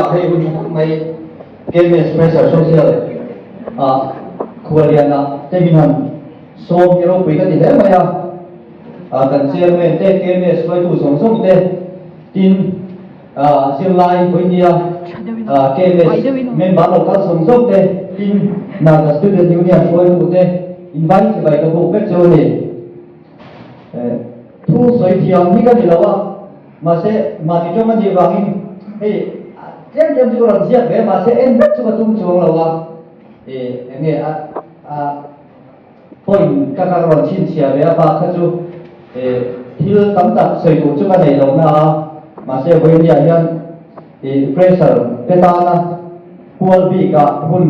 Vawiinah hei hun tha tak mai KMS Pressure Social ah khuallianah te min han sawm hi ropui ka ti hle mai a. Kan Chairman te, KMS hruaitu zawng zawng te, tin zirlai vawinia KMS member lo kal zawng zawng te, tin Naga Student Union hruaitu te invite chibai ka buk vek chu a ni. Thu sawi thiam hi ka ni lo a, mahse mahni tawng a nih vangin hei tlem tlem chu ka rawn ziak ve a, mahse en vek chu ka tum chuang lo a, ih eng nge a a point ka ka rawn chhinchhiah ve a, bak kha chu ih thil tam tak sawi tur chu ka nei lo na a, mahse vawinia hian ih pressure te tana hual bikah hun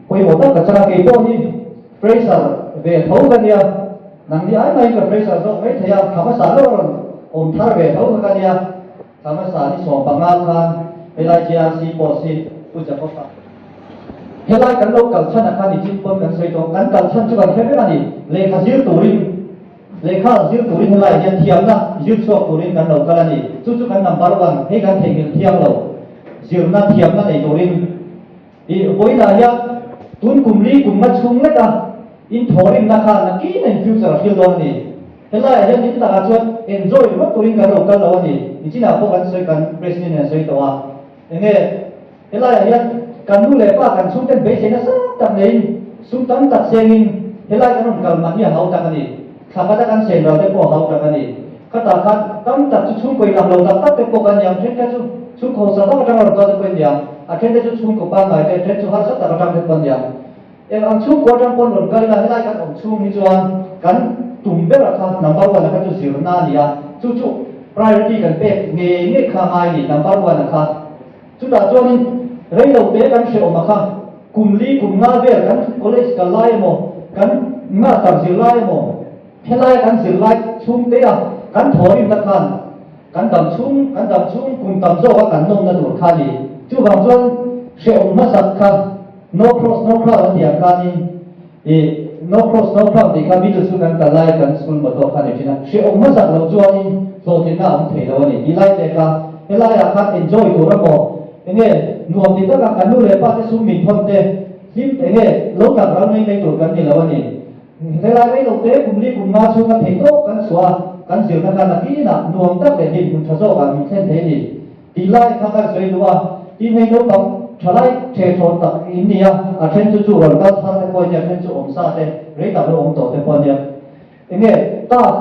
pawimawh tak ka chang a, keipawh hi Pressure ve tho ka nia, nang ni ai maiin ka pressure zawk mai thei a, thla hmasa lo a rawn awm thar ve tho kha ka nia, thla hmasa ni 15 khan helai JRC post hi Pu Jacob-a helai kan lo kal chhan a kha ni chin pawn kan sawi tawh, kan kal chhan chu kan hre vek a ni, lehkha zir turin, lehkha zir turin helai hian thiamna zir chhuak turin kan lo kal a ni, chu chu kan number one, hei kan theihnghilh thiang lo, zirna thiamna nei turin. I vawiinah hian tun kum li kum nga chhung lek a in thawhrimna khan nakin a in future a hril dawn a ni. Helaiah hian in takah chuan enjoy ringawt turin kan lo kal lo a ni. Nichinah pawh kan sawi kan president in a sawi tawh a. Enge helaiah hian kan nu leh pa kan chhungten beisei nasa tak neiin sum tam tak sengin helai kan rawn kal man hi a hau tak a ni. Thla khat a kan sen ral te pawh a hau tak a ni. Khatah khan tam tak chu chhungkaw inang lo tak tak te pawh kan niang, then kha chu chhungkaw hausa tak atanga rawn kal te pawh in niang, a then te chu chhungkaw pangngai te, then chu harsa tak atang te pawh an niang. Eng ang chhungkaw atang paw'n rawn kal ila helai kan awm chhung hi chuan kan tum ber a kha number one a kha chu zirna a ni a, chu chu priority kan pek ngei ngei kha a ngai a ni number one a kha. Chutah chuanin reilo te kan hrehawm a kha, kum li kum nga vel kan college kal lai emaw, kan master zir lai emaw, helai kan zir lai chhung te a kan thawhrimna khan kan dam chhung kan dam chhung kum tam zawk a kan nawmna tur kha a ni. Chuvang chuan hrehawm hmasak kha no cross no crown a tih ang khanin ih no cross no crown tih kha middle school kan kal lai kan school motto kha a ni thin a, hrehawm hmasak loh chuanin hlawhtlinna a awm thei lo a ni tih lai te kha helaiah khan enjoy tur emaw enge nuam ti taka kan nu leh pa te sum min thawn te hlim enge lo tak ral mai mai tur kan ni lo a ni. Helai rei lo te kum li kum nga chhunga thei tawk kan chhuah a, kan zirna khan a kinah nuam tak leh dinhmun tha zawkah min thlen thei a ni. Tih lai kha kan sawi duh a, tin hei naupang thalai ṭhe thawn tak in ni a, a then chu chu rawn kal thar te pawh a nia, a then chu awm sa te, rei tak lo awm tawh te pawh a nia. Enge taf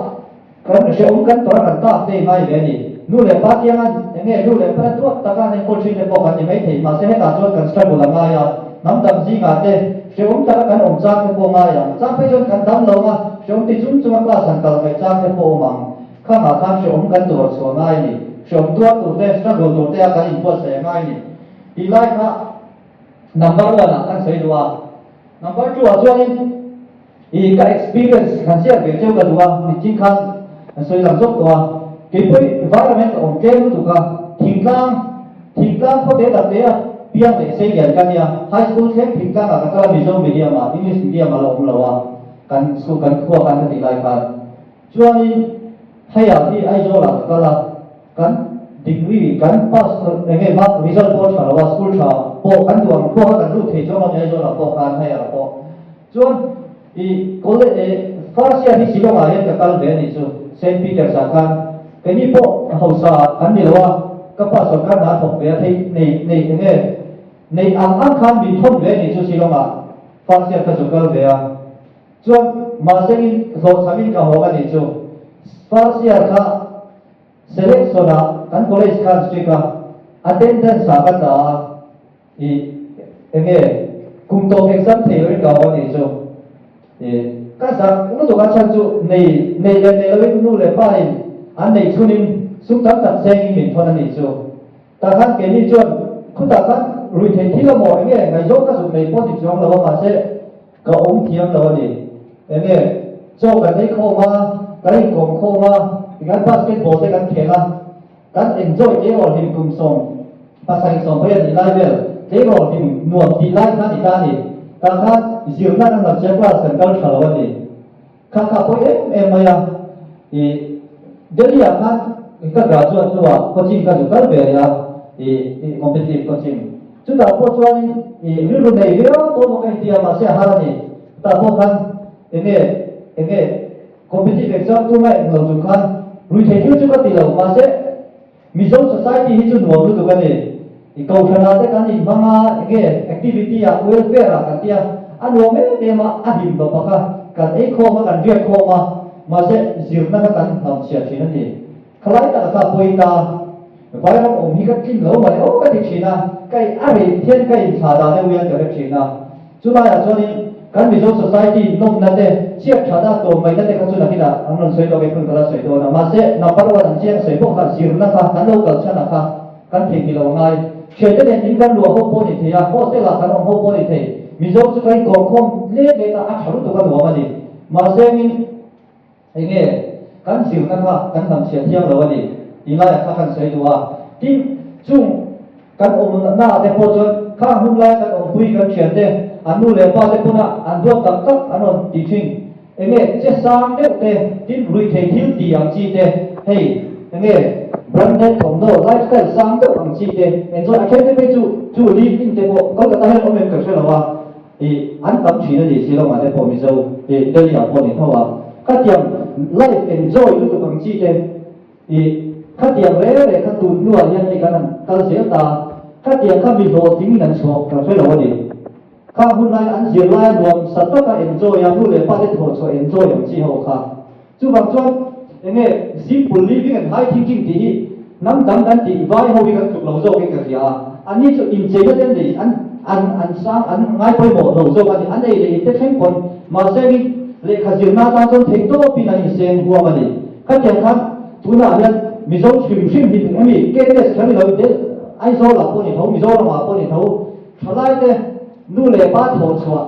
kan hrehawm kan tawrh a kan taf te i ngai ve a ni. Nu leh pa tianga enge nu leh pa duat taka an enkawl ṭhin te pawh kan ni maithei, mahse hetah chuan kan struggle a ngai a, hnam dang zingah te hrehawm taka kan awm chang te pawh a ngai ang, chang phei chuan kan dam lo ang a, hrehawm ti chung chunga class han kal ngaih chang te pawh a awm ang. Khangah khan hrehawm kan tur chhuah ngai a ni. Hrehawm tuar tur te, struggle tur te a kan inbuatsaih a ngai a ni. Tih lai kha number one ah kan sawi duh a. Number two ah chuanin ih ka experience kan share ve cheu ka duh a, nichin khan kan sawi lang zawk tawh a. Keipawh environment a awm tlem lutuk a, thingtlang thingtlang khaw te tak te a piang leh sei lian ka nia. High school thleng thingtlang ah ka kal a, Mizo medium ah, English medium a la awm lo a, kan school kan khua khan ka tih lai khan. Chuanin heiah hi Aizawlah ka kal a, kan degree kan pass eng nge mark result pawh tha lo a, school tha pawh kan duh ang pawh kha kan lut thei chuang lo ni Aizawlah pawh khan heiah pawh. Chuan i college eh first year hi Shillong ah hian ka kal ve a nih chu Saint Peters ah khan keini pawh hausa kan ni lo a, ka pa sawrkar hna a thawk ve a thei nei nei eng nge nei ang ang khan min thawn ve a nih chu Shillong ah first year ka zu kal ve a. Chuan mahsengin hlawhchhamin ka haw a nih chu. First year kha selection ah kan college khan strict a, attendance ah ka tla a, ih enge kum tawp exam thei loin ka haw a nih chu. Ih ka zak lutuk a chhan chu nei nei leh nei loin nu leh pa in an nei chhunin sum tam tak sengin min thawn a nih chu. Tah khan keini chuan khutah khan rui theih thil emaw enge ngaihzawng ka zuk nei pawh ni chuang lo a mahse ka awm thiam lo a ni. Enge chaw kan ei khawm a, kan inkawm khawm a, tikhan basketball te kan khel a, kan enjoy tleirawl hlim kum 77 pahnih a nih lai vel tleirawl hlim nuam tih lai kha a ni ta a ni. Tah khan zirna kan lam chiah class kan kal tha lo a ni. Kha kha pawi em em mai a, i Delhi ah khan ka graduate hnuah coaching ka zu kal ve leh a. I competitive coaching. Chutah pawh chuanin i rilru nei viau tawh maw ka inti a, mahse a har a ni. Chutah pawh khan enge enge competitive exam tum a eng lo chung khan ruihtheih thil chu ka ti lo, mahse Mizo society hi chu nuam lutuk a ni. I kohhranah te kan inhmang a, enge activity ah welfare ah kan tia, a nuam em em a, a hlim tawp a kha, kan ei khawm a, kan riak khawm a, mahse zirna kha kan hnamchhiah thin a ni. Khalai taka kha pawi ta, vairam awm hi ka tlin lo mah le aw ka ti thin a, ka a rei thian ka inthlah dah deuh hian ka hre thin a. Chulaiah chuanin kan Mizo society nawmna te, chhiat thatna, tlawmngaihna te kha chu nakinah an rawn sawi tawk e, phun ka la sawi dawn a. Mahse, number one an chiang sawi bawk kha, zirna kha kan lo kal chhan a kha kan theihnghilh lo ngai. Thiante nen in kan luah ho pawh ni thei a, hostel ah kan awm ho pawh ni thei. Mizo chu kan inkawmkhawm let let a, a tha lutuk a nuam a ni. Mahse, min. Enge kan zirna kha kan hnamchhiah thiang lo a ni tih laiah kha kan sawi duh a. Tin, chung kan awmna ah te pawh chuan khang hun laia kan awmpui kan thian te, an nu leh pa te pawna an duat tak tak an rawn ti thin. Enge che sang deuh te, tin ruihthei thil tih ang chi te, hei enge branded thawmhnaw, lifestyle sang deuh ang chi te, enjoy a then te phei chu chu live in te pawh Kolkata hian awm em ka hre lo a. I an tam thin a ni Shillong ah te pawh Mizo i Delhi ah pawh ni tho a khatiang life enjoy lutuk ang chi te i khatiang reng reng kha tun hnuah hian hei kan han kal zel ta khatiang kha mi hlawhtling in an chhuak ka hre lo a ni khang hun lai an zir lai a nuam sa taka enjoy a nu leh pa te thawh chhuah enjoy ang chi ho kha chuvang chuan enge simple living and high thinking tih hi hnam dang kan tih vai ho hi kan tluk lo zawk in ka hria a ani chu incheina te an nei an an an sang an ngai pawimawh lo zawk a ni an ei leh in te thleng pawn mahse in lehkha zirna atan chuan theih tawp in an inseng huam a ni khatiang khan tunah hian Mizo hrim hrim hi hemi KMS kher ni lo in Aizawl ah pawh ni tho Mizoram ah pawh ni tho thalai te nu leh pa thawh chhuah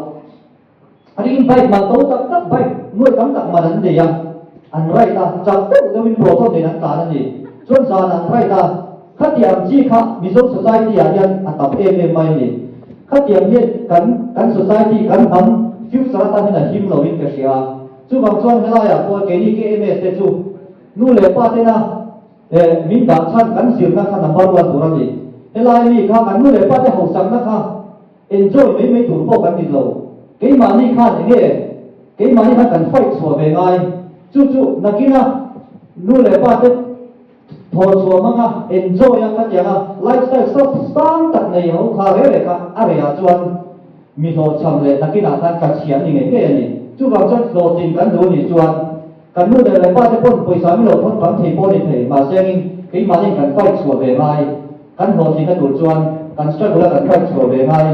A ring bike man to tak tak bike nuai tam tak man an nei a, an ride a, chak deuh deuhin proton nen an tlan a ni. Chuan zan an ride a, khatiang chi kha Mizo society ah hian a tam em em mai a ni. Khatiang hian kan kan society kan hnam future atan hian a him loin ka hria a. Chuvang chuan helaiah pawh keini KMS te chu nu leh pa tena eh min dah chhan kan zirna kha number one tur a ni. Helai mi kha kan nu leh pa te hausakna kha Enjoy mai mai tur pawh kan ni lo. Keimahni khan enge keimahni khan kan fight chhuah ve ngai. Chu chu nakina nu leh pa te thaw chhuah hmanga enjoy a khatianga lifestyle sap sang tak nei ho kha reh reh kha a reh ah chuan mi hlawhchham leh nakinah khan ka chhiam ni ngei ngei a ni. Chuvang chuan hlawhtlin kan duh nih chuan kan nu leh pa te pawn pawisa min lo thawn tam thei pawh ni thei mahse angin keimahni kan fight chhuah ve ngai. Kan hlawhtlinna tur chuan kan struggle a kan fight chhuah ve ngai.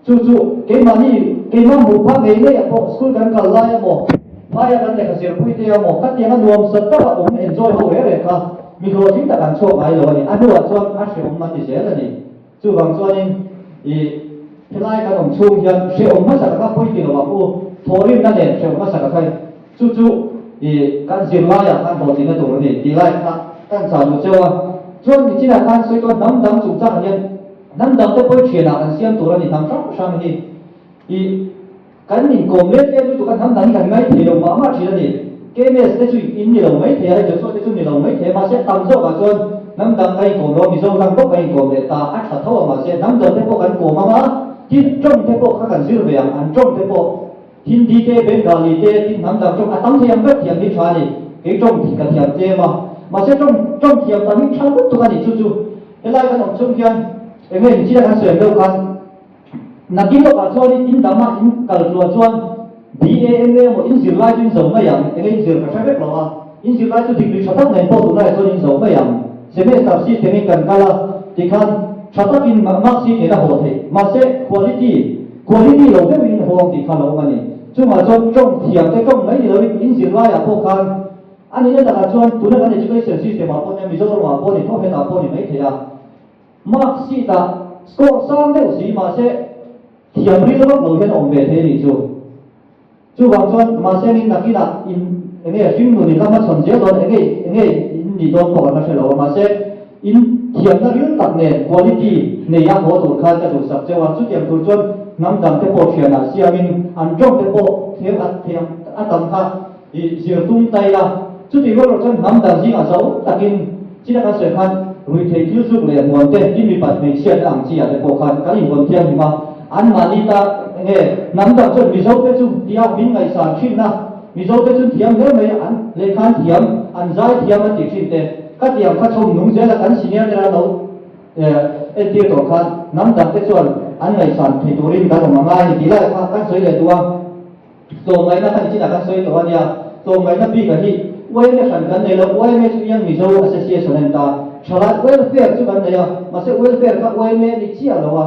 Chu chu keimahni keimah hmuh phak ngei ngei ah pawh school kan kal lai emaw, phaia kan lehkha zirpui te emaw khatiang a nuam sa tak a awm enjoy ho reng reng kha mi hlawhtling tak an chhuak ngai lo a ni. A hnuah chuan a hrehawm an ti zel a ni. Chuvang chuanin i helai kan awm chhung hian hrehawm hmasa ka kha pawi ti lo ang u, thawhrimna nen hrehawm hmasa ka kha Chu chu i kan zirlaiah khan hlawhtlinna tur a ni tih lai kha kan chah duh cheu a. Chuan nichinah khan sawi tawh hnam dang chungchangah hian hnam dang te pawhin thianah kan siam tur a ni hnam hrang hrang hi i kan inkawm let let lutuk a hnam dang hi kan ngai thei lo mah mah thin a ni. KMS te chu in ni lo mai thei a, hei Joshua te chu ni lo mai thei a, mahse tam zawkah chuan hnam dang kan inkawm lo a, Mizo hnam bawk kan inkawm leh ta a tha tho a mahse hnam dang te pawh kan kawm ang a, tin tawng te pawh kha kan zir ve ang, an tawng te pawh Hindi te, Bengali te, tin hnam dang tawng a tam thei ang ber thiam hi tha a ni. Kei tawng ka thiam tlem a, mahse tawng tawng thiam tam hi tha lutuk a ni. Chu chu helai kan awm chung hian eng nge inchhir kan sawi ang deuh khan nakin lawkah chuanin in dama in kal tluan chuan BAMA emaw in zirlai chu in zo mai ang, eng nge in zir ka hre vek lo a, in zirlai chu degree tha tak nen pawh tunlaiah chuan in zo mai ang. Semester system in kan kal a, tikhan tha takin mark sheet nen a haw theih, mahse quality Quality lo deuhin in hawng tih kha lo awm a ni. Chungah chuan tawng thiam te tawng mai ni loin in zirlaiah pawh khan a nihna takah chuan tuna kan education system ah pawh nia Mizoram ah pawh ni tho hetah pawh ni mai thei a. Mark sheet ah score sang deuh si mahse thiam ril vak lo hian a awm ve thei a nih chu. Chuvang chuan mahse in nakinah in enge hringnun in lama chhawn zel dawn enge enge in nih dawn pawh kan la hre lo a mahse in thiamna ril tak nen quality nei a haw tur khan ka duhsak cheu a chutiang tur chuan hnam dang te pawh thianah siamin an tawng te pawh thiam a thiam a tam kha i zir tum ta ila chutih rual erawh chuan hnam dang zingah zau takin china kan sawi khan. Ruihtheih thil zuk leh hmuam te, tin mipat hmeichhia te ang chi ah te pawh khan kan invawn thianghlim a, anmahni ta enge hnam dang chuan Mizo te chu tia min ngaihsan thin a, Mizo te chu thiam hle mai an lehkha an thiam, an zai thiam an tih thin te, khatiang kha chhawm nung zel a kan senior te an lo entir tawh khan hnam dang te chuan an ngaihsan thei turin kan awm a ngai a ni tih lai kha kan sawi leh duh a. Tlawmngaihna kha nichinah kan sawi tawh a nia, tlawmngaihna bik a hi yma hran kan nei lo, yma chu Young Mizo Association a ni ta, thalai welfare chu kan nei a, mahse welfare kha yma a ni chiah lo a,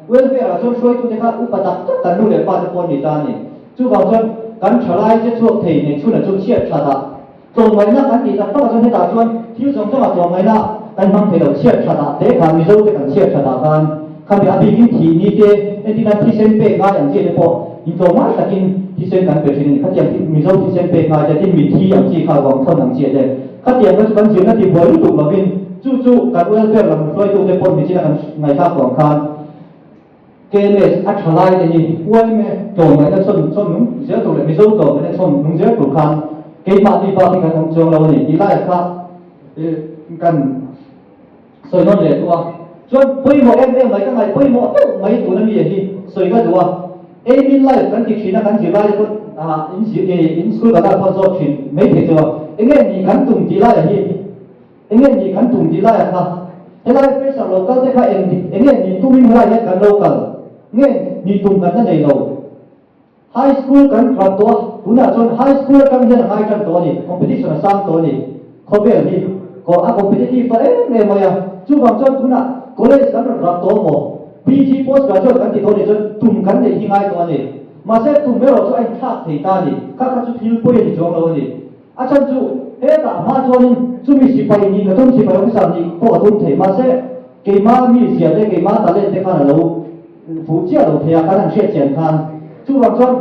welfare ah chuan hruaitute kha upa tak tak kan nu leh pa te pawh an ni ta a ni, chuvang chuan kan thalai che chhuak thei nei chhunah chu chhiat that ah tlawmngaihna kan tih tak tak ah chuan hetah chuan thil zawng zawng ah tlawmngaihna kan hmang thei lo, chhiat that ah te khan Mizo te kan chhiat that ah khan khami a bikin thih ni te entin a thisen pek ngai ang chi te pawh intlawmngai takin thisen kan pe thin a ni, khatiang thi Mizo thisen pek ngai te tin mithi ang chi kha ruang thawn ang chi te khatiang kha chu kan zirna ti buai lutuk lovin chu chu kan welfare lam hruaitu te pawh michina kan ngaihthlak vang khan KMS a tha lai te hi yma tlawmngaihna chhawn chhawn nung zel tur leh Mizo tlawmngaihna chhawn nung zel tur khan keimahni bak hi kan awm chuang lo a ni tih laiah kha kan sawi nawn leh duh a. Chuan pawimawh em em mai ka ngaih pawimawh deuh mai tuna mi hi sawi ka duh a. Aim in life kan ti thin a kan zirlai te pawh in zir in school kan ah pawh zawt thin mai thei chu a. Enge ni kan tum tih laiah hi Enge ni kan tum tih laiah kha helai pressure lo kal te kha eng dik enge ni tumin helai hian kan lo kal nge ni tum kan la nei lo. High school kan rap tawh a, tunah chuan high school atang hian a ngai tan tawh a ni, competition a sang tawh a ni. Khawvel hi ko a competitive ta em em mai a, chuvang chuan tunah college kan rawn rap tawh maw, PG post graduate kan ti tawh nih chuan tum kan neih hi ngai tawh a ni. Mahse tum erawh chu a inthlak thei ta a ni, kha kha chu thil pawi a ni chuang lo a ni. A chhan chu hetah hma chuanin chumi sipai nih ka tum, sipai officer nih pawh ka tum thei. Mahse, keima mizia te, keima talent te khan a lo fuh chiah lo thei a, kan han hriat chian khan. Chuvang chuan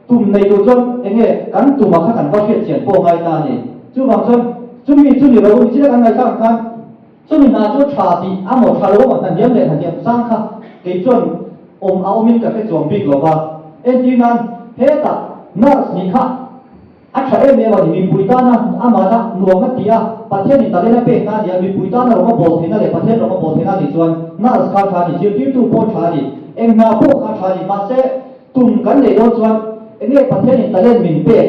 tum nei tur chuan eng nge kan tuma kha kan va hriat chian pawh ngai ta a ni. Chuvang chuan chumi chu ni lo, nichina kan ngaihsak ang khan chumi hna chu tha tih a maw tha lo a maw hnahniam leh hnahniam sang kha kei chuan awm a awmin ka hre chuang bik lo va. Entir nan hetah nurse nih kha A tha em em a ni, mipui tana amahna nuam a ti a, Pathianin talent a pekna a ni a, mipui tana rawng a bawl theihna leh Pathian rawng a bawl theihna a nih chuan nurse kha tha a ni, zirtirtu pawh tha a ni, eng hna pawh kha tha a ni, mahse tum kan neih dawn chuan enge Pathianin talent min pek,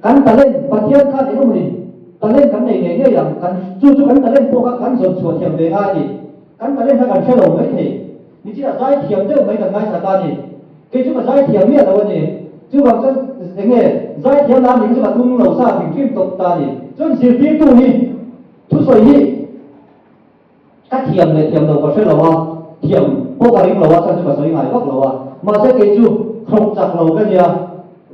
kan talent Pathian khan eng emawni talent kan nei ngei ngei ang, kan chu chu kan talent pawh kha kan zawn chhuah thiam ve ngai a ni, kan talent kha kan hre lo mai thei, nichina zaithiam deuh mai kan ngaithla ta a ni. Kei chu ka zaithiam miah lo a ni. Chuvang chuan eng nge zaithiam la ning chu ka tum lo sa hrim hrim tawp ta a ni. Chuan zirtirtu hi thusawi hi ka thiam leh thiam lo ka hre lo a, thiam pawh ka ring lo a, chuan chu ka sawi ngai vak lo a. Mahse kei chu thlawk chak lo ka nia,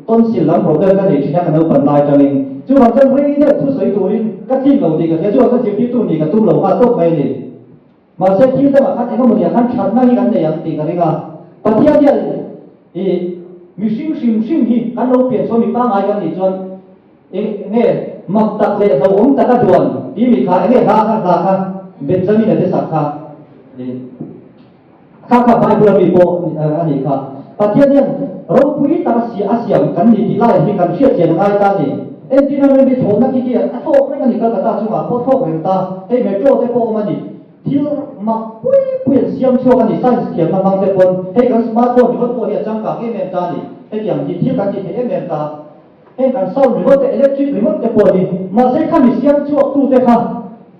tonsil lam problem ka nei thin a ka naupan lai atangin. Chuvang chuan rei deuh thusawi turin ka tlin lo tih ka hria, chuvang chuan zirtirtu nih ka tum lo nghal tawp mai a ni. Mahse thil dangah khan engemaw nia khan thatna hi kan nei ang tih ka ring a. Pathian hian i mihring hrim hrim hi kan lo pian chhuah mi pangngai kan nih chuan eng nge mak tak leh hlauhawm taka duan tih mi kha enge hla kha hla kha Benjamin a te sak kha i kha kha Bible a mi pawh a nih kha. Pathian hian ropui taka a siam kan ni tih lai hi kan hriat chian a ngai ta a ni. Entirna rem hi thlawhna khi khi a thlawk reng a ni, Calcutta chungah pawh thlawk reng ta, hei metro te pawh awm a ni, thil mak pui pui an siam chhuak a ni, science thiamna hmang te pawn hei kan smartphone ringawt pawh hi a changkang em em ta a ni, hetiang hi thil kan ti thei em em ta, heng kan sound ringawt te electric ringawt te pawh hi, mahse khami siam chhuak tu te kha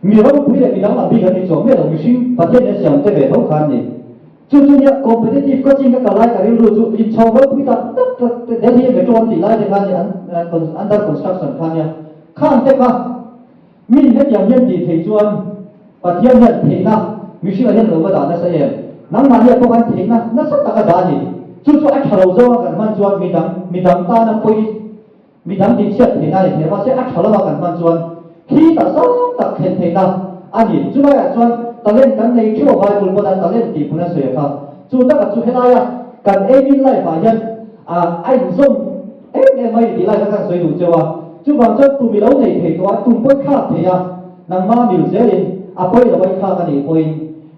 mi ropui leh mi danglam bik an ni chuang miah lo, mihring Pathian in a siam te ve tho kha an ni. Chu chu nia competitive coaching ka kal lai ka rilru chu inchhawng ropui tak tak tak te Delhi metro an tih lai te kha nia an under construction kha nia khang te kha min hetiang hian tih theih chuan Pathian hian theihna mihringah hian lo va dah nasa em nangmahni ah pawh khan theihna nasa tak a dah a ni chu chu a tha lo zawng a kan hman chuan midang midang tana pawi Midang tihchhiat theihna a ni thei a, mahse a tha lova kan hman chuan khi tak sang tak thlen theihna a ni. Chulaiah chuan talent kan nei theuh a, Bible pawn a talent tih hmun a sawi a kha. Chu takah chu helaia kan aim in life ah hian a inzawm em em a ni tih lai kha kan sawi duh cheu a. Chuvang chuan tum i lo nei thei tawh a, tum pawh i thlak thei a, nangma mil zelin a pawi lo a i thlak a nih pawhin.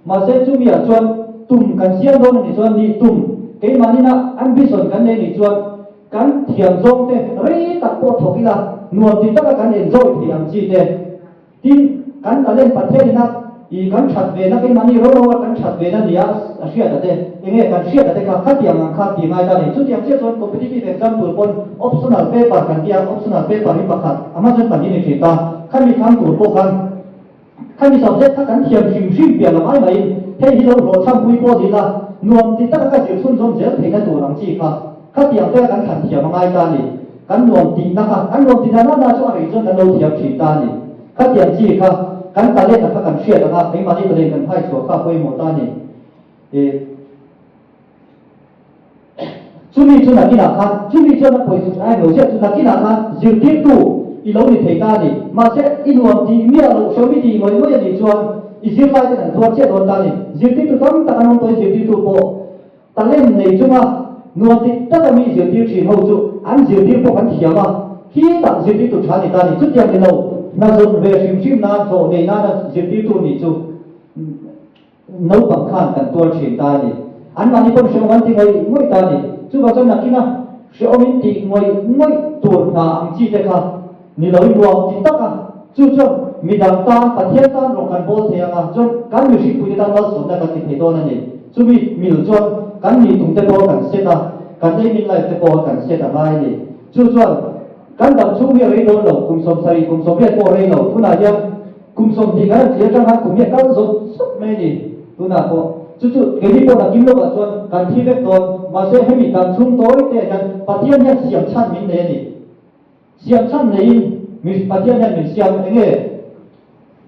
Mahse chumi ah chuan tum kan siam dawn a nih chuan nih tum keimahnin a ambition kan nei nih chuan Kan thiam zawng te rei tak pawh thawk ila nuam ti taka kan enjoy thei ang chi te. Tin, kan talent Pathian ina ih kan that ve na keimahni ro ro a kan that ve na nia a hriat a te enge kan hriat a te kha khatiang ang kha ti ngai ta a ni. Chutiang chiah chuan competitive exam tur pawn optional paper kan tia optional paper hi pakhat a hma chuan pahnih ni thin ta khami thlang tur pawh khan Khami subject kha kan thiam hrim hrim piah lo mai maiin hei hi lo hlawhchham pui pawh ni la, nuam ti taka ka zir chhunzawm zel theihna tur ang chi kha khatiang te kan thlan thiam a ngai ta a ni. Kan nuam tihna kha, kan nuam tihna nana chu a rei chuan kan lo thiam thin ta a ni. Khatiang chi kha kan talent a kha kan hriat ang a, keimahni talent kan hai chhuah kha a pawimawh ta a ni. Chumi chu nakinah khan, chumi chuan a pawisa a englo ziah chu nakinah khan zirtirtu i lo ni thei ta a ni. Mahse, i nuam tih miah loh hreawm i tih ngawih ngawih a nih chuan i zirlai ten an tuar chiah dawn ta a ni. Zirtirtu tam tak an awm tawh i zirtirtu pawh talent nei chunga nuam ti taka mi zirtir thin ho chu an zirtir pawh kan thiam a, khitah zirtirtu tha ni ta a ni. Chutiang ni lo, hna zawn ve hrim hrim nan, hlawh nei nana zirtirtu nih chu Naupang khan kan tuar thin ta a ni. Anmahni pawn hrehawm an ti ngawih ngawih ta a ni. Chuvang chuan nakina hrehawm in tih ngawih ngawih tur hna ang chi te kha ni lo i nuam ti tak a. Chu chuan midang tan Pathian tan rawng kan bawl thei ang a, chuan kan mihringpuite tan malsawmna kan ti thei dawn a ni. Chumi mil chuan kan nih tum te pawh kan set a, kan aim in life te pawh kan set a ngai a ni. Chu chuan kan dam chhung hi a rei dawn lo, kum 70, kum 80 pawh a rei lo. Tunah hian Kum 20 kan han thlir atang khan kum hi a kal zawt zawt mai a ni. Tunah pawh chu chu keini pawh nakin lawkah chuan kan thi vek dawn. Mahse hemi dam chhung tawi te ah hian Pathian hian siam chhan min nei a ni. Siam chhan neiin mi Pathian hian min siam eng nge?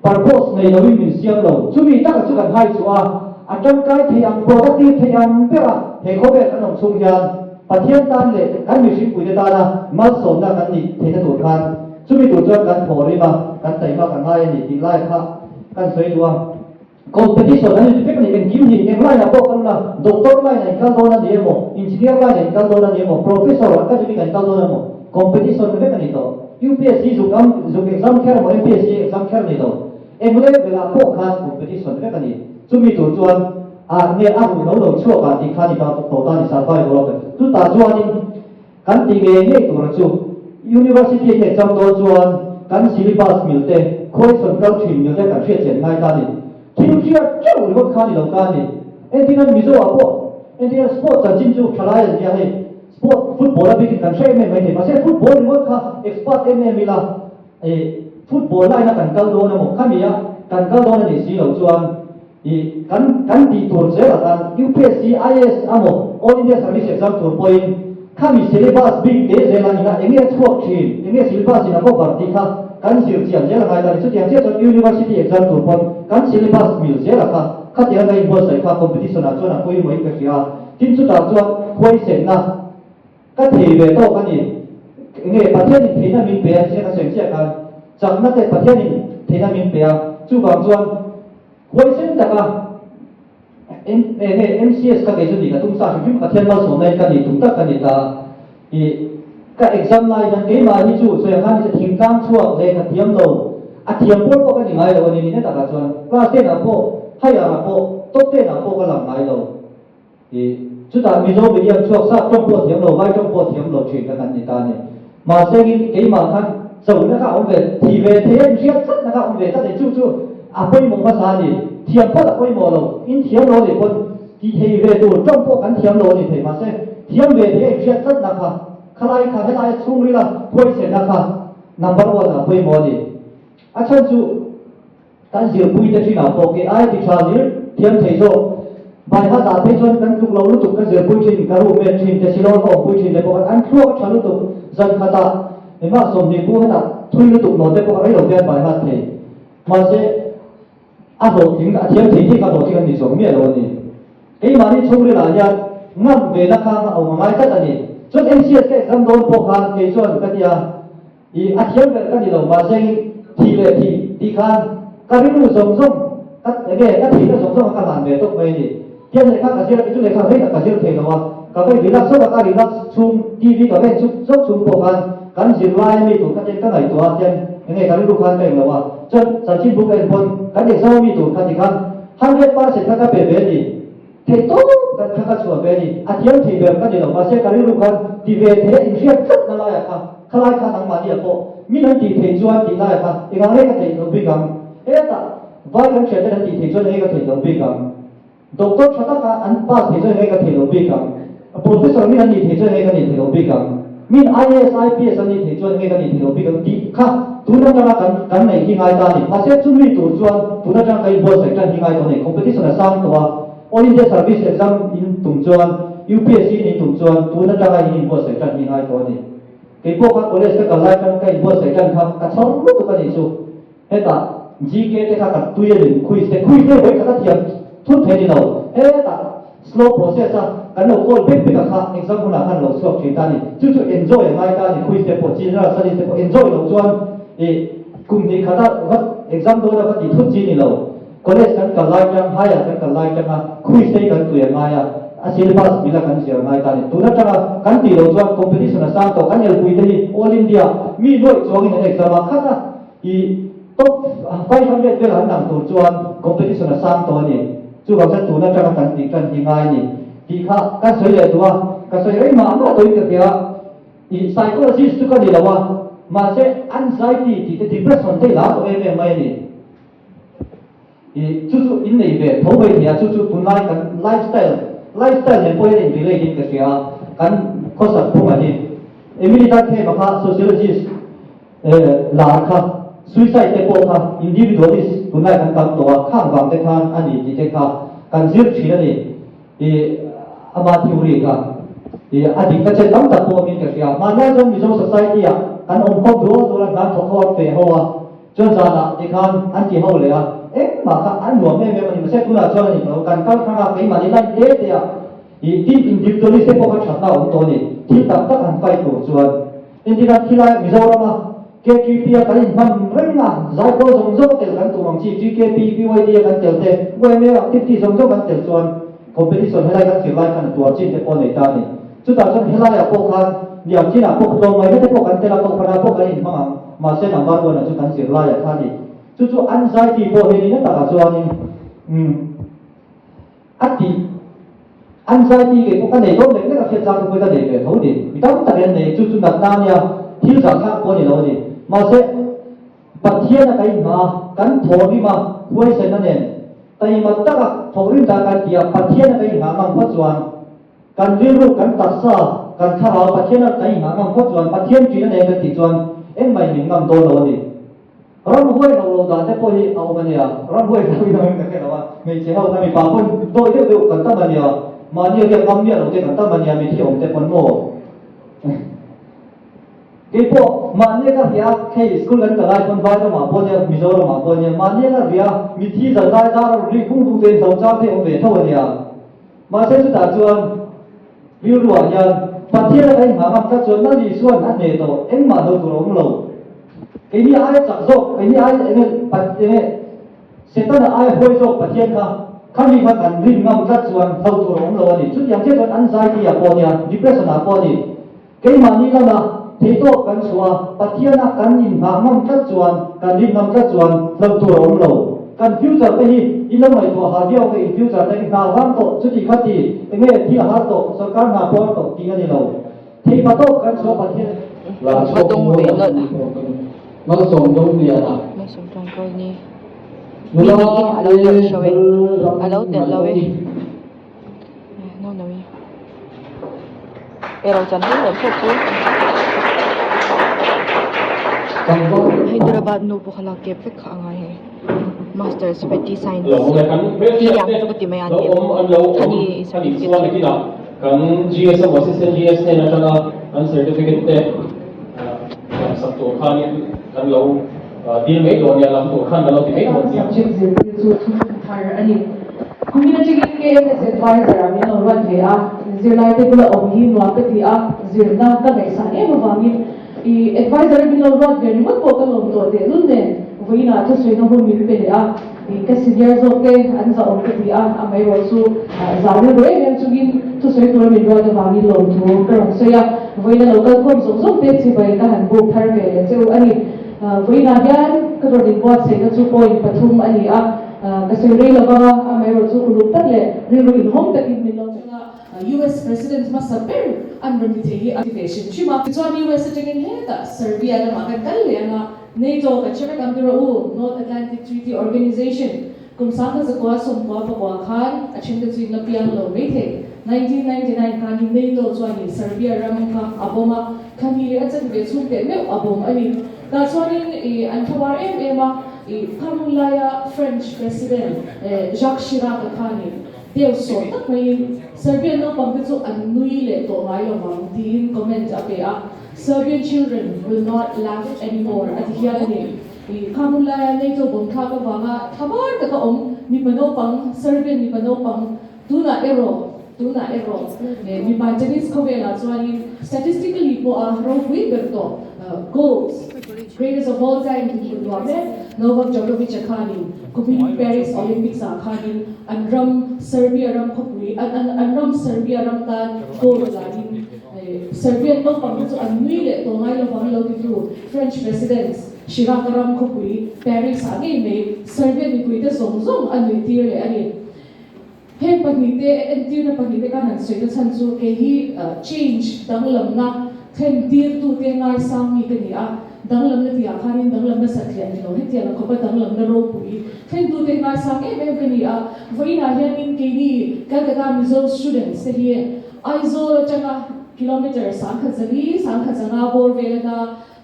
Purpose nei loin min siam lo. Chumi taka chu kan hai chhuah a, a tangkai thei ang, productive thei ang bera he khawvel kan awm chhung hian Pathian tan leh kan mihringpuite tana malsawmna kan nih theihna tur khan Chumi tur chuan kan thaw rim a, kan taima ka ngai a ni tih lai kha kan sawi duh a. Competition an inti vek a ni, engkim hi eng line ah pawh kal ula, doctor line ah in kal dawn a ni emaw, engineer line ah in kal dawn a ni emaw, professor, academic ah in kal dawn emaw, competition vek a ni tawh. UPSC zuk am, zuk exam kher emaw, MPSC exam kher a ni lo. Eng level ah pawh khan competition vek a ni. Chumi tur chuan a nge a ruh lo lo chhuak ah tih kha ni ta tawh ta a ni, survival of the, chutah chuanin, Kan tih ngei ngei tura chu University hi exam dawn chuan kan syllabus mil te, question kal thin mil te kan hriat chian ngai ta a ni. Thil hriat teuh ringawt kha a ni lo ta a ni. Entirna Mizo ah pawh entirna sport chanchin chu thalai an nia hei sport football a bikin kan hre em em mai thei mahse football ringawt kha expert em em ila eh football line a kan kal dawn emaw khami a kan kal dawn a nih si loh chuan I kan kan tih tur zel ah khan UPSC, IAS amaw All India Service Exam tur pawhin khami syllabus bik te zel a ina enge a chhuak thin, enge syllabus in a cover tih kha kan zir chian zel a ngai ta a ni. Chutiang chiah chuan University exam tur pawn kan syllabus mil zel a kha khatiang ka inbuatsaih kha competition ah chuan a pawimawh in ka hria a, tin chutah chuan huaisenna ka thei ve tawk a ni. Enge Pathianin theihna min pe a chiang a sawi chiah khan chakna te Pathianin theihna min pe a, chuvang chuan Huaisen taka enge MCS kha kei chu nih ka tum sa hrim hrim Pathian malsawmna in ka nih tum tak ka ni ta. I ka exam lai hian keimah hi chu sawi ang khan ni se thingtlang chhuak lehkha thiam lo a thiam pawl pawh ka ni ngai lo a ni ni na takah chuan class ten ah pawh higher ah pawh top ten ah pawh ka lang ngai lo. I chutah Mizo medium chhuak sap tawng pawh thiam lo vai tawng pawh thiam lo thin kha kan ni ta a ni. Mahse in keimah khan chona kha a awm ve thi ve thei a inhriat tlatna kha a awm ve tlat a ni. Chu chu a pawimawh hmasa a ni. Thiam phawt a pawimawh lo. In thiam lo a nih pawn ti thei ve tur tawng pawh kan thiam lo a ni thei. Mahse thiam ve thei a inhriat tlatna kha khalai kha helai chhungrila huaisenna kha number one ah pawimawh a ni. A chhan chu Kan zirpuite thinah pawh kei ai ti tha zir thiam thei zawk. Baiha dah phei chuan kan tluk lo lutuk ka zirpui thin, ka roommate thin te Shillong ka awmpui thin te pawh khan an thluak a tha lutuk. Zan khatah engmah 20 bu hetah thui lutuk lo te pawh a rei lo te an baihat thei. Mahse a hlawhtling a thiam thei thei kha hlawhtling an ni zawk miah lo a ni. Keimahni chhungrilah hian ngam ve na kha a awm a ngai tlat a ni. Chuan MCS ka exam dawn pawh khan kei chuan ka ti a. I a thiam ber ka ni lo mahse in thih leh thih tih khan ka rilru zawng zawng ka enge ka thihna zawng zawng a ka hlan ve tawp mai a ni. Tiang lehkha ka zir a chu lehkha rei tak ka zir thei lo a, ka vei relax zawk a ka relax chhung TV ka ven chuk zawk chung pawh khan kan zirlai a mi tur kha tiang ka ngaihtuah a tiang enge ka rilru khan ka eng lo a chuan chanchinbu ka en pawn kan exam a mi tur kha ti khan 100% kha ka pe ve a ni. Theih tawp kan kha ka chhuah ve a ni. A thiam thei ber ka ni lo, mahse ka rilru khan ti ve thei a inhriat tlat na laiah kha, khalai kha nangmahni ah pawh min an tih theih chuan tih laiah kha engah nge ka theih loh bik ang? Hetah vai kan hriat ten an tih theih chuan enge ka theih loh bik ang? Doctor tha taka an pass theih chuan enge ka theih loh bik ang? Professor min an nih theih chuan enge ka nih theih loh bik ang? Min IAS, IPS an nih theih chuan enge ka nih theih loh bik ang? Tih kha tun atanga kan kan neih hi ngai ta a ni. Mahse chumi tur chuan tun atanga ka inbuatsaih tan hi ngai tawh a ni. Competition a sang tawh a, All India Service Exam in tum chuan, UPSC in tum chuan tun atanga in inbuatsaih tan hi ngai tawh a ni. Kei pawh kha college ka kal lai atang ka inbuatsaih tan kha ka chhawr lutuk a nih chu. Hetah GK te kha ka tui a ni, quiz te, quiz te vawi khat a thiam thut thei ni lo. Hetah slow process a kan lo call bek bek a kha exam hunah khan lo chhuak thin ta a ni. Chu chu enjoy a ngai ta a ni, quiz te pawh general studies te pawh enjoy loh chuan ih kum hnih khata va exam dawn a va tih thut chi ni lo. College kan kal lai tang, higher kan kal lai tanga quiz te hi kan tui a ngai a, a syllabus mila kan zir a ngai ta a ni. Tun atanga kan tih loh chuan competition a sang tawh, kan elpui te hi all India mi nuaih chuangin an exam a, khata i top 500 vel an lang tur chuan competition a sang tawh a ni. Chuvang chuan tun atanga kan tih tan hi ngai a ni tih kha kan sawi leh duh a, ka sawi rei mah mah tawhin ka hria. I psychologist chu ka ni lo a, mahse anxiety tih te depression te i la tawh em em mai a ni. I chu chu in nei ve tho mai thei a, chu chu tunlai kan lifestyle, lifestyle nen pawh hian in relate in ka hria a, kan khawsak phung a hi. Emily Durkheim-a kha sociologist lar kha, suicide te pawh kha individualist tunlai kan tam tawh a, khang vang te khan a ni tih te kha kan zir thin a ni. I ama theory kha i a dik na chen tam tak pawh awmin ka hria. Hmanlai chuan Mizo society ah kan awm khawp dual dual a, hnan thawk ho an feh ho a, chuan zanah tikhan an ti ho leh a, engmah kha a nuam em em a ni. Mahse tunah chuan a ni lo, kan kal thang a, keimahni line te te ah i team individualist te pawh kha thatna a awm tawh a ni, thil tak tak han fight tur chuan. Engtikah khilai Mizorama KTP a kan inhman reng a, zaipawl zawng zawng a tel kan tum ang chi, GKP, PYD a kan tel te, YMA activity zawng zawng kan tel chuan competition helai kan zirlai khan a tuar chin te pawh a nei ta a ni. Chutah chuan helaiah pawh khan niam chinah pawh tlawmngaihna te pawh kan tel a, kohhranah pawh kan inhmang ang, mahse number one-ah chu kan zirlaiah kha a ni. Chu chu anxiety pawh hi nina takah chuanin umm. A ti. Anxiety kei pawh ka nei dawn lek lek a hriat chang te pawh hi ka nei ve tho ni. Mi tam tak in an nei, chu chu natna a nia, thil zah thlak pawh a ni lo a ni. Mahse, Pathian a ka inhma a, kan thawhrim a, huaisenna nen, taima taka thawhrim dan kan ti a, Pathian a ka inhma ngam phawt chuan, kan rilru, kan taksa, kan thlarau Pathian a ka inhma ngam phawt chuan, Pathian ṭihna nen kan tih chuan engmah in min ngam dawn lo a ni. Ramhuai hlauh loh dan te pawh hi a awm a nia, ramhuai hlauh in awm in ka hre lo a, hmeichhe ho kha mipa pawn dawi deuh deuh kan tam a nia, mahni a riak ngam miah lo te kan tam a nia, mithi awm te pawn maw? Kei pawh mahni a ka hria, hei school kan kal lai pawn Vairamah pawh nia, Mizoramah pawh nia, mahni a ka hria, mithi zan lai dar a rawn rik vung vung te in hlauh chang te awm ve tho a nia. Mahse chutah chuan rilruah hian Pathian a ka inhmah ngam tlat chuan Lal Isuan a hneh tawh, engmah hlo tur a awm lo. Keini aia chak zawk, keini aia enge enge Setana aia huai zawk Pathian kha khami kha kan rin ngam tlat chuan hlo tur a awm lo a ni. Chutiang chiah chuan anxiety ah pawh nia, depression ah pawh a ni. Keimahni lama theihtawp kan chhuah a, Pathiana kan inhmah ngam tlat chuan, kan rin ngam tlat chuan hlo tur a awm lo. Kan future te hi i lo ngaihtuah har viau ka in future te i hna vang tawh, chuti kha ti, enge thil a har tawh, sorkar hna pawh a tawh tih a ni lo. Theihpa tawp kan chhuah Pathian. Va dawng ve nawlh. Malsawm dawng ni. Mi niin a lo telh hro e, a lo telh lo e. No no i ero chan hle leh phawt chu Hyderabad nu pawh kha lak kep vek kha a ngai hei masters vety science hi ang chu ka ti mai a ni thani certificate kan GSM assistant GS hnen atanga an certificate te lam sak tur khanin kan lo dil mai dawn nia lam tur khan kan lo ti mai dawn nia. Subject zirtir chu thuthlung thar a ni. Kumin atangin KMS Advisor ah min lo ruat ve a, zirlaite bula awm hi nuam ka ti a, zirna ka ngaihsan em avangin i Advisor min lo ruat ve ringawt pawh ka lawm tawh tehlul nen vawiinah thusawiina hun min pe leh a, i ka senior zawk te an zahawm ka ti a, amaherawh chu zah rilru em em chungin thusawi tura min ruat avangin lawmthu ka rawn sawi a, vawiina lo kal khawm zawk zawk te chibai ka han buk thar ve leh che u a ni. Vawiinah hian ka rawn inbuatsaihna chu point pathum a ni a. Ka sawi rei lo vang a, amaherawh chu uluk tak leh rilru inhawng takin min lo thleng a. US President hmasa ber an rawn ti thei hi a ti ve hrim hrim a. Tichuan US atangin hetah Serbia lamah kan kal leh ang a. NATO kan hre vek ang tura u, North Atlantic Treaty Organization, kum 1999 khan a then te chu in la piang lo mai thei. 1999 khanin NATO chuanin Serbia ram kha a bomb a, thla hnih leh a chanve chhung teh meuh a bomb a ni. Tah chuanin i an thlavar em em a, i kha hun laia French President Jacques Chirac-a khanin deu sawh tak maiin Serbian naupangte chu an nui leh tawh ngai lo vang tiin comment a pe a, Serbian children will not laugh anymore a ti hial a ni. I kha hun laia NATO bomb thlak avanga thlavar taka awm mipa naupang, Serbian mipa naupang tunah erawh, tunah erawh mipa tennis khawvelah chuanin statistically pawha ropui ber tawh goals, greatest of all time tih hmuh duah mek Novak Djokovic-a khanin kumin Paris Olympics-ah khanin an ram Serbia ram khawpui, an ram Serbia ram tan gold lahin Serbian naupang te chu an nui leh tawh ngai lovang lo titu French President Chirac-a ram khawpui Paris-ah ngei mai Serbian mipuite zawng zawng a nuih tir leh a ni. Heng pahnihte entirna pahnihte khan han sawi na chhan chu kei hi change danglamna thlen tirtute ngaisang mi ka ni a, danglamna tihah khanin danglamna satliah ni lo hetiang khawpa danglamna ropui thlentute ngaisang em em ka ni a. Vawiinah hianin keini Calcutta Mizo students te hi Aizawl atanga kilometre 1004, 1005 bawr vel ata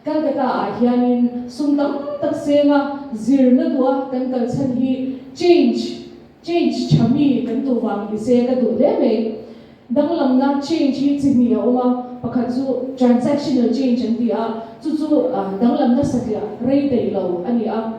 Calcutta ah hianin sum tam tak senga zirna duha kan kal chhan hi change, change tha mi kan duh vang ni se ka duh hle mai. Danglamna change hi chi hnih a awm a, pakhat chu transactional change an ti a, chu chu danglamna satliah rei daih lo a ni a.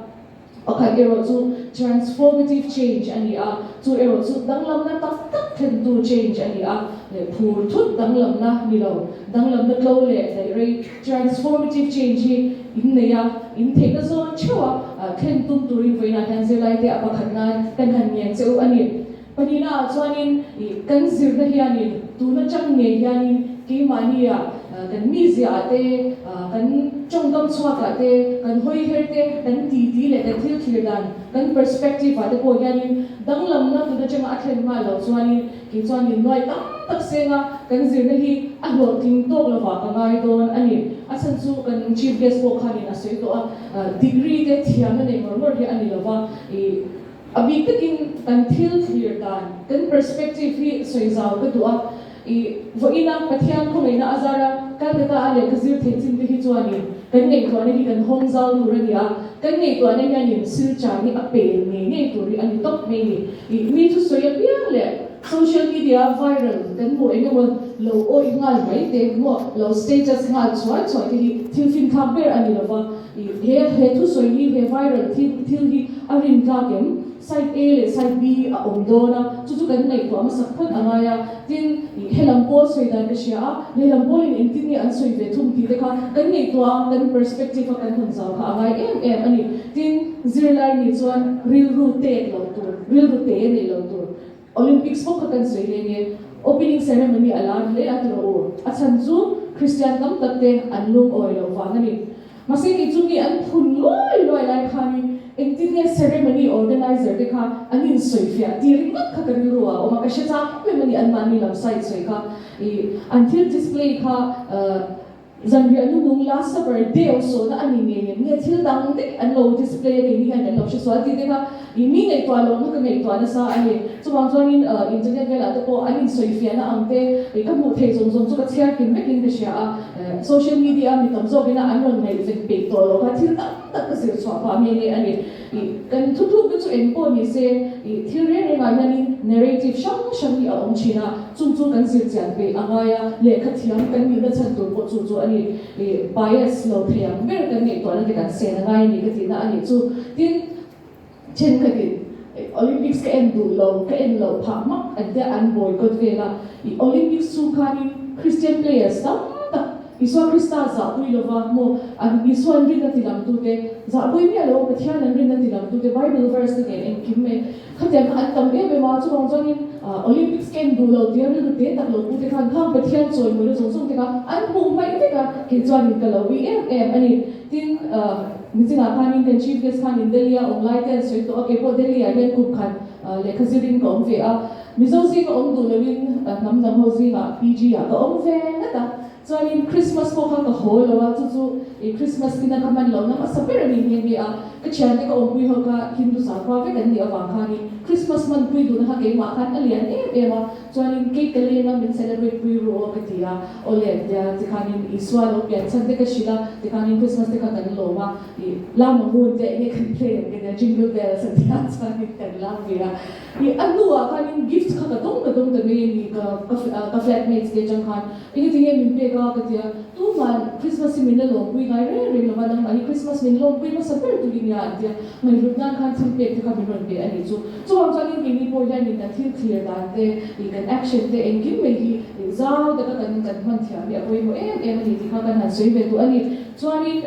Pakhat erawh chu transformative change a ni a, chu erawh chu danglamna tak tak thlentu change a ni a, leh phur thut danglamna ni lo, danglamna tlo leh daih rei transformative change hi in nei a, in theihna zawn theuh a thlen tum turin vawiinah hian zirlaite a pakhat nan kan han ngen che u a ni. Pahnihna ah chuanin kan zirna hianin tun atang ngei hianin keimahnia kan mizia ah te, kan tawngkam chhuak ah te, kan hawi her te, kan titi leh kan thil thlir dan, kan perspective ah te pawh hianin danglamna tun atanga a thlen nghal loh chuanin kei chuanin nuai tam tak senga kan zirna hi a hlawhtling tawk lovah ka ngai dawn a ni. A chhan chu kan Chief Guest pawh khanin a sawi tawh a, degree te thiamna nei ngawr ngawr hi a ni lova, ih. A bik takin kan thil thlir dan, kan perspective hi sawi zau ka duh a, i vawiina Pathian khawngaihna a zar a, Calcutta a lehkha zir thei chin te hi chuanin kan ngaihtuahna hi kan hawng zau tur a ni a, kan ngaihtuahna hianin silchar hi a pel ngei ngei tur hi a ni tawp mai ni. I mi chu sawi apiang leh social media a viral kan hmuh eng emaw lo awih nghal mai te maw lo status nghal chuai chuai te hi thil finthlak ber a ni lova, I he he thusawi hi he viral thil thil hi a rin tlak em? Side A leh side B a awm dawn a, chu chu kan ngaihtuah hmasak phawt a ngai a. Tin, i helam pawl sawi dan ka hria a, lehlam pawlin engtin nge an sawi ve thung tih te kha kan ngaihtuah a, kan perspective a kan hawn zau kha a ngai em em a ni. Tin, zirlai nih chuan rilru tek lo tur, rilru te neih lo tur. Olympics bawk kha kan sawi nghe nghe. Opening ceremony a lar hle a ti rawh u. A chhan chu Kristian tam tak te an lungawi loh vang a ni. Mahse kei chu mi an phun luai luai lai khanin engtin nge ceremony organizer te kha an insawifiah tih ringawt kha ka rilru ah a awm a, ka hre chak em em a ni anmahni lam side sawi kha. Ih an thil display kha Zanriah nunung Last Supper deu sawhna a ni ngei em nge thil dang daih an lo display a keini hian kan lo hre sual tih te kha ih mi ngaihtuah lohna ka ngaihtuah nasa a ni. Chuvang chuanin internet velah te pawh an insawifiahna ang te ih ka hmuh theih zawng zawng chu ka chhiar kim vekin ka hria a, social media a mi tam zawkina an rawn ngaihven peih tawh loh kha thil tam tak ka zir chhuah phah nghe nghe a ni. Ih kan thuthlukna chu eng pawh ni se ih thil reng rengah hianin narrative hrang hrang hi a awm thin a, chung chu kan zir chian peih a ngai a, lehkha thiam kan nihna chhan tur pawh chu chu a ni. Ih bias lo thei ang ber kan ngaihtuahna te kan sen a ngai a ni ka tihna a nih chu. Tin, thenkhatin Olympics ka en duh lo, ka en loh phah hmak an tia an boycott vel a. Ih Olympics chhung khanin Christian players tam tak Isua Krista zahpui lova maw an Isua an rinna tilangtute zahpui miah lo a Pathian an rinna tilangtute Bible verse te nen engkim mai khatiang kha an tam em em a, chuvang chuanin Olympics ka en duh lo tia rilru te tak lo pute khan khang Pathian chawimawina zawng zawng te kha an hmuh hmaih vek a, kei chuanin ka lo ui em em a ni. Tin, nichinah khanin kan Chief Guest khanin Delhi a awm lai te an sawi tawh a, keipawh Delhi ah hian kum khat lehkha zirin ka awm ve a, Mizo zinga awm duh loin hnam dang ho zingah PG ah ka awm ve ngat a. Chuanin Christmas pawh kha ka haw lo a, chu chu i Christmas ina ka hman lohna hmasa ber a ni nghe nghe a. Ka thiante ka awmpui ho kha Hindu sakhua vek an nih avang khanin Christmas hmanpui duhna kha keimah khan a lian em em a. Chuanin cake ka leng a, min celebrate pui ru aw ka ti a, awle an tia, tikhanin Isua lo pian chhan te ka hrilh a, tikhanin Christmas te kha kan lawm a, i lam a ngun te enge kan play ang ka tia, jingle bells an tia chuanin kan lam ve a. I a hnuah khanin gift kha ka dawng ka dawng ta mai a ni ka ka flatmates te atang khan enge tinge min pek a ka tia, tuman Christmas hi min la lawmpui ngai reng reng lova nangmah hi Christmas min lawmpui hmasa ber tur i nia an tia, ngaihhlut nan khan thil pek te kha min rawn pe a nih chu. Chuvang chuanin keini pawh hianin kan thil thlir dan te, ih kan action te engkim mai hi ih zau taka kan kan hman thiam hi a pawimawh em em a ni tih kha kan han sawi ve duh a ni. Chuanin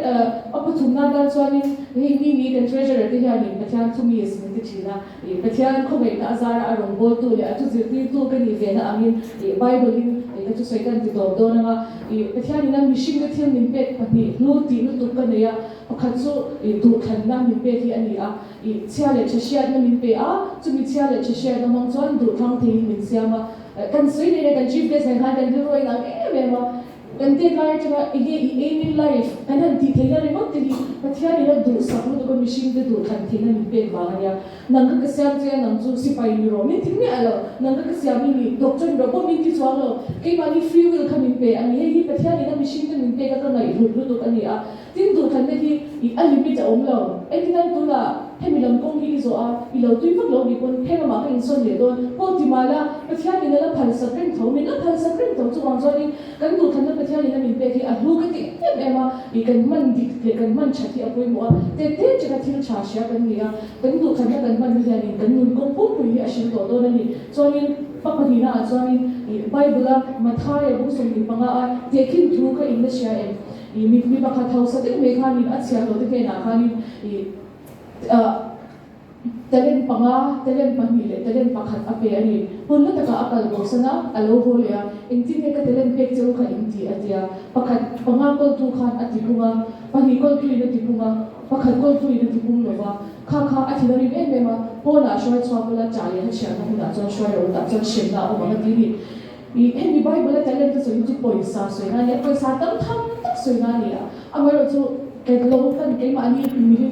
a pathumna atan chuanin hei ni ni kan treasurer te hianin Pathian thumis min ti thin a, ih Pathian khawngaihtna a zara a rawngbawltu leh a thu zirtirtu ka nih vena angin ih Bible in ih ka thusawi kan ti tawp dawn anga ih Pathianin a mihringte thil min pek pahnih hlu tih lutuk ka nei a, pakhat chu ih duhthlanna min pek hi a ni a. I chhia leh tha hriatna min pe a, chumi chhia leh tha hriatna hmang chuan duhthlang theiin min siam a. Kan sawi leh leh kan Chief Guest nen khan kan rilru a inang em em a, kan tet lai atanga enge i aim in life kan han tih theihna ringawt te hi Pathianin a duhsak lutuk a mihringte duhthlan theihna min pek vang a nia. Nang ka ka siam che a, nang chu sipai ni rawh min ti miah lo, nang ka ka siam i ni doctor ni rawh pawh min ti chuang lo, keimahni free will kha min pe a ni. Hei hi Pathianin a mihringte min pek a ka ngaihhlut lutuk a ni a. Tin, duhthlanna hi i a limit a awm lo. Engtinan tunah hemi lam kawng hi i zawh a, i lo tui vak lo nih pawn he lamah ka insawn leh dawn. Pawh ti mah la, Pathianin a la phalsak reng tho, min la phalsak reng tho. Chuvang chuanin kan duhthlanna Pathianin a min pek hi a hlu ka ti em em a, i kan hman dik leh kan hman that hi a pawimawh a. Tet tet cheka thil tha hria kan ni a, kan duhthlanna kan hman hi hianin kan nun kawng pumpui hi a hrilh tawh dawn a ni. Chuanin pa pahnihnaah chuanin i Bible-a Mathaia bung 25 a tehkhin thu kha in la hria em? I mi mi pakhat hausa deuh mai khanin a chhiar loh te hnenah khanin i ah talent panga, talent pahnih leh talent pakhat a pe a ni. Hun la takah a kal bosan a, a lo haw leh a, engtin nge ka talent pek che u kha in ti a ti a. Pakhat panga kawltu khan a ti pung a, pahnih kawltuin a ti pung a, pakhat kawltuin a ti pung lo va, kha kha a thin a rim em em a, pawnah hruai chhuak ula, chah leh ha chhiarna hunah chuan hruai rawh u tah chuan hremna a awm ang a ti a ni. I hemi Bible a talent a sawi hi chu pawisa sawi na a nia, pawisa tam tham tak sawi na a ni a, amaherawhchu kan lo kan keimahni milim.